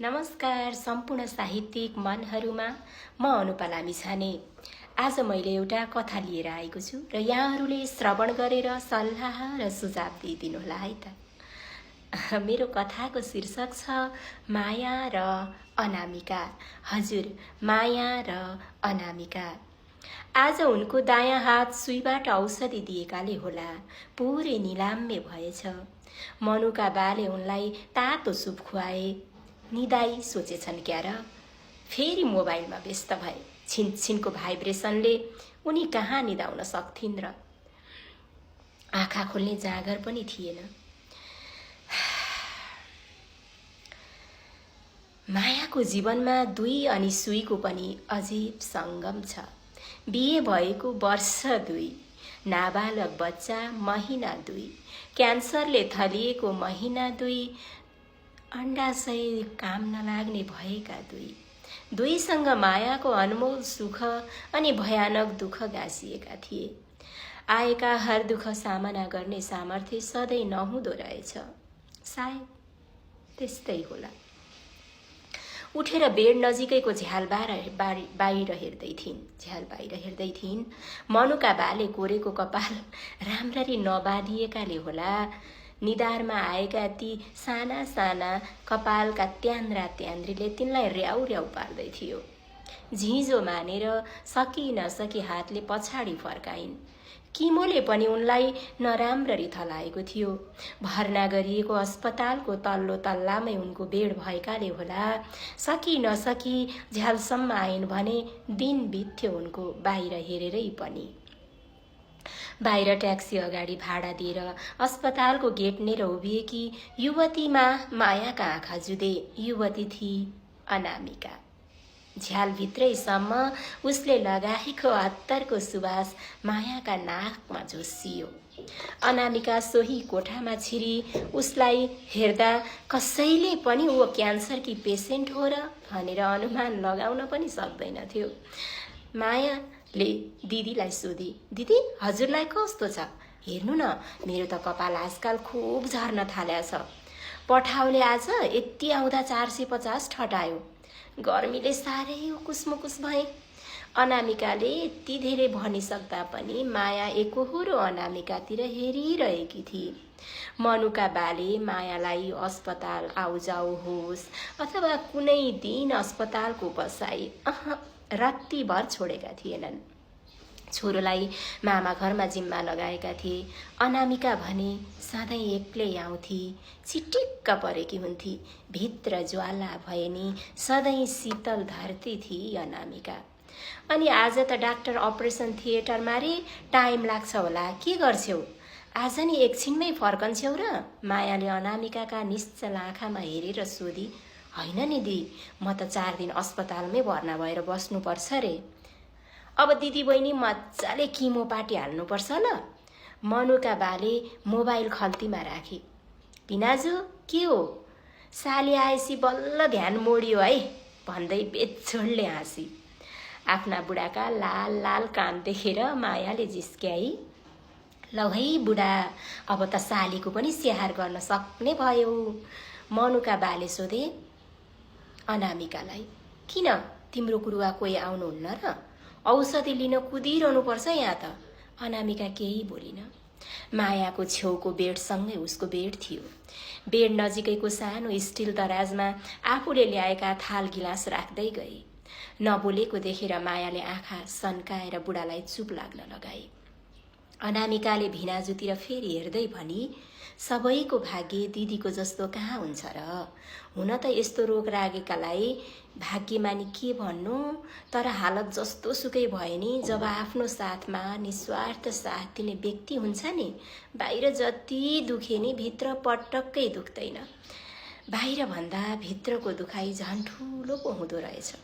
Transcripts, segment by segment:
नमस्कार सम्पूर्ण साहित्यिक मनहरूमा म अनुपा लामिछाने। आज मैले एउटा कथा लिएर आएको छु र यहाँहरूले श्रवण गरेर सल्लाह र सुझाव दिइदिनुहोला है त। मेरो कथाको शीर्षक छ माया र अनामिका। हजुर, माया र अनामिका। आज उनको दायाँ हात सुईबाट औषधि दिएकाले होला पुरै निलाम्य भएछ। मनुका बाले उनलाई तातो सुप खुवाए। निदाई सोचेछन् क्या र? फेरि मोबाइलमा व्यस्त भए। छिनछिनको भाइब्रेसनले उनी कहाँ निदाउन सक्थिन् र? आँखा खोल्ने जाँगर पनि थिएन। मायाको जीवनमा दुई अनि सुईको पनि अजीब सङ्गम छ। बिहे भएको वर्ष 2, नाबालक बच्चा महिना 2, क्यान्सरले थलिएको महिना 2, अन्डाशय काम नलाग्ने भएका 2, दुईसँग मायाको अनमोल सुख अनि भयानक दुःख गाँसिएका थिए। आएका हर दुःख सामना गर्ने सामर्थ्य सधैँ नहुँदो रहेछ। सायद त्यस्तै होला। उठेर बेड नजिकैको झ्याल बाहिर हेर्दै थिइन्। मनुका बाले कोरेको कपाल राम्ररी नबाँधिएकाले होला निधारमा आएका ती साना साना कपालका त्यान्द्रा त्यान्द्रीले तिनलाई र्याउ र्याउ पार्दै थियो। झिँजो मानेर सकि नसकी हातले पछाडि फर्काइन्। किमोले पनि उनलाई नराम्ररी थलाएको थियो। भर्ना गरिएको अस्पतालको तल्लो तल्लामै उनको बेड भएकाले होला सकि नसकी झ्यालसम्म आइन् भने दिन बित्थ्यो उनको बाहिर हेरेरै पनि। बाहिर ट्याक्सी अगाडि भाडा दिएर अस्पतालको गेटनेर उभिएकी युवतीमा मायाका आँखा जुधे। युवती थिई अनामिका। झ्यालभित्रैसम्म उसले लगाएको अत्तरको सुवास मायाका नाकमा झुस्सियो। अनामिका सोही कोठामा छिरी उसलाई हेर्दा कसैले पनि ऊ क्यान्सरकी पेसेन्ट हो र भनेर अनुमान लगाउन पनि सक्दैनथ्यो। मायाले दिदीलाई सोधी, दिदी हजुरलाई कस्तो छ? हेर्नु न, मेरो त कपाल आजकाल खुब झर्न थाल्या छ। पठाउले आज यति आउँदा 450 ठटायो। गर्मीले साह्रै उकुसमुकुस भए। अनामिकाले यति धेरै भनिसक्दा पनि माया एकोहोरो अनामिकातिर हेरिरहेकी थिए। मनुका बाले मायालाई अस्पताल आउजाउ होस् अथवा कुनै दिन अस्पतालको बसाई रातिभर छोडेका थिएनन्। छोरोलाई मामा घरमा जिम्मा लगाएका थिए। अनामिका भने सधैँ एक्लै आउँथे, चिटिक्क परेकी हुन्थे। भित्र ज्वाला भए नि सधैँ शीतल धरती थिए अनामिका। अनि आज त डाक्टर अपरेसन थिएटरमा रे टाइम लाग्छ होला, के गर्छौ? आज नि एकछिनमै फर्कन्छौ र? मायाले अनामिकाका निश्चल आँखामा हेरेर सोधी। होइन नि दी, म त 4 दिन अस्पतालमै भर्ना भएर बस्नुपर्छ रे। अब दिदी बहिनी मजाले किमो पाटिहाल्नुपर्छ ल। मनुका बाले मोबाइल खल्तीमा राखे। पिनाजु के हो? साली आएसी बल्ल ध्यान मोडियो है भन्दै बेजोडले हाँसी। आफ्ना बुढाका लाल लाल कान देखेर मायाले जिस्क्याई। लौ है बुढा, अब त सालीको पनि स्याहार गर्न सक्ने भयो। मनुका बाले सोधे अनामिकालाई, किन तिम्रो गुरुवा कोही आउनुहुन्न र? औषधि लिन कुदिरहनुपर्छ यहाँ त। अनामिका केही बोलिन। मायाको छेउको बेडसँगै उसको बेड थियो। बेड नजिकैको सानो स्टिल दराजमा आफूले ल्याएका थाल गिलास राख्दै गए। नबोलेको देखेर मायाले आँखा सन्काएर बुढालाई चुप लाग्न लगाए। अनामिकाले भिनाजुतिर फेरि हेर्दै भनी, सबैको भाग्य दिदीको जस्तो कहाँ हुन्छ र? हुन त यस्तो रोग लागेकालाई भाग्यमानी के भन्नु, तर हालत जस्तो सुकै भए नि जब आफ्नो साथमा निस्वार्थ साथ दिने व्यक्ति हुन्छ नि, बाहिर जति दुखे नि भित्र पटक्कै दुख्दैन। बाहिर भन्दा भित्रको दुखाइ झन् ठुलो पो हुँदो रहेछ।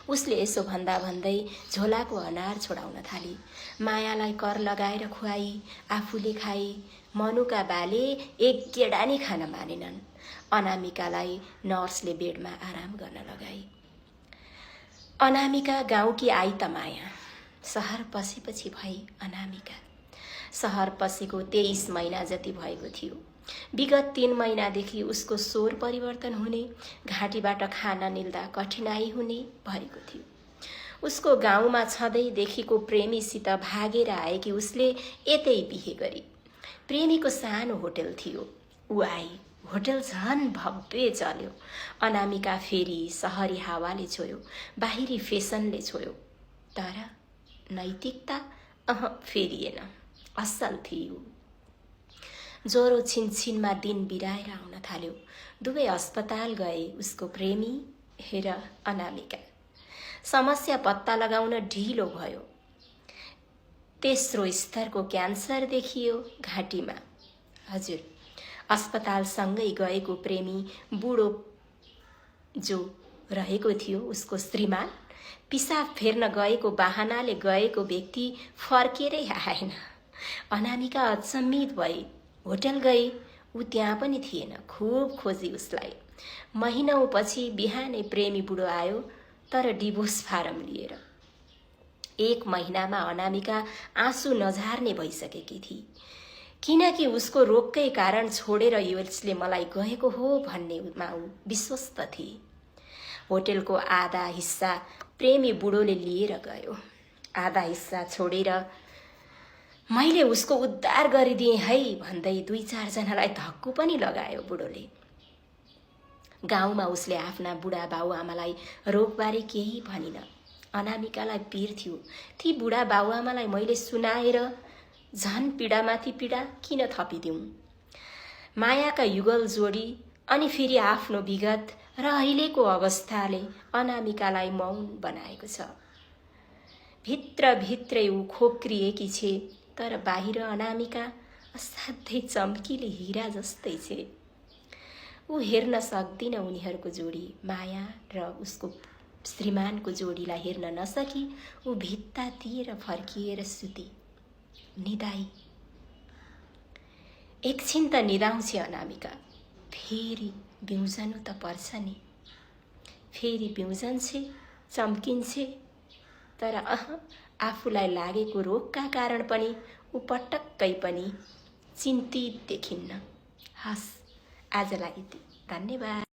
उसले यसो भन्दा भन्दै झोलाको अनार छोडाउन थाली। मायालाई कर लगाएर खुवाई, आफूले खाई। मनुका बाले एक गेडा नि खान मानेनन्। अनामिकालाई नर्सले बेडमा आराम गर्न लगाई। अनामिका गाउँकी आई त माया, सहर पसेपछि भई अनामिका। सहर पसेको 23 महिना जति भएको थियो। विगत 3 महिनादेखि उसको स्वर परिवर्तन हुने, घाँटीबाट खाना निल्दा कठिनाई हुने भएको थियो। उसको गाउँमा छँदैदेखिको प्रेमीसित भागेर आएकी उसले यतै बिहे गरी। प्रेमीको सानो होटल थियो, ऊ आई। होटल झन भव्य चल्यो। अनामिका फेरि सहरी हावाले छोयो, बाहिरी फेसनले छोयो। तर नैतिकता फेरिएन, असल थियो। ज्वरो छिनछिनमा दिन बिराएर आउन थाल्यो। दुवै अस्पताल गए उसको प्रेमी र अनामिका। समस्या पत्ता लगाउन ढिलो भयो। तेस्रो स्तरको क्यान्सर देखियो घाँटीमा। हजुर, अस्पतालसँगै गएको प्रेमी बुढो जो रहेको थियो उसको श्रीमान, पिसाब फेर्न गएको बहानाले गएको व्यक्ति फर्केरै आएन। अनामिका अचम्मित भई होटल गई, ऊ त्यहाँ पनि थिएन। खुब खोजी उसलाई। महिनौपछि बिहानै प्रेमी बुढो आयो, तर डिभोर्स फारम लिएर। 1 महिनामा अनामिका आँसु नझार्ने भइसकेकी थिई, किनकि उसको रोगकै कारण छोडेर यसले मलाई गएको हो भन्नेमा ऊ विश्वस्त थिए। होटलको आधा हिस्सा प्रेमी बुढोले लिएर गयो, आधा हिस्सा छोडेर मैले उसको उद्धार गरिदिएँ है भन्दै 2-4 जनालाई धक्कु पनि लगायो बुढोले। गाउँमा उसले आफ्ना बुढा बाउआमालाई रोगबारे केही भनिन। अनामिकालाई पीर थियो, ती बुढा बाउआमालाई मैले सुनाएर झन पीडामाथि पीडा किन थपिदिउँ। मायाका युगल जोडी अनि फेरि आफ्नो विगत र अहिलेको अवस्थाले अनामिकालाई मौन बनाएको छ। भित्रभित्रै ऊ खोक्रिएकी छे, तर बाहिर अनामिका असाध्यै चम्किली हिरा जस्तै छे। ऊ हेर्न सक्दिन उनीहरूको जोडी, माया र उसको श्रीमानको जोडीलाई हेर्न नसकी ऊ भित्तातिर फर्किएर सुती, निदाई। एकछिन त निदाउँछ अनामिका, फेरि बिउजनु त पर्छ नि। फेरि बिउजन्छे, चम्किन्छे, तर आफूलाई लागेको रोगका कारण पनि ऊ पटक्कै पनि चिन्तित देखिन्न। हस्, आजलाई यति। धन्यवाद।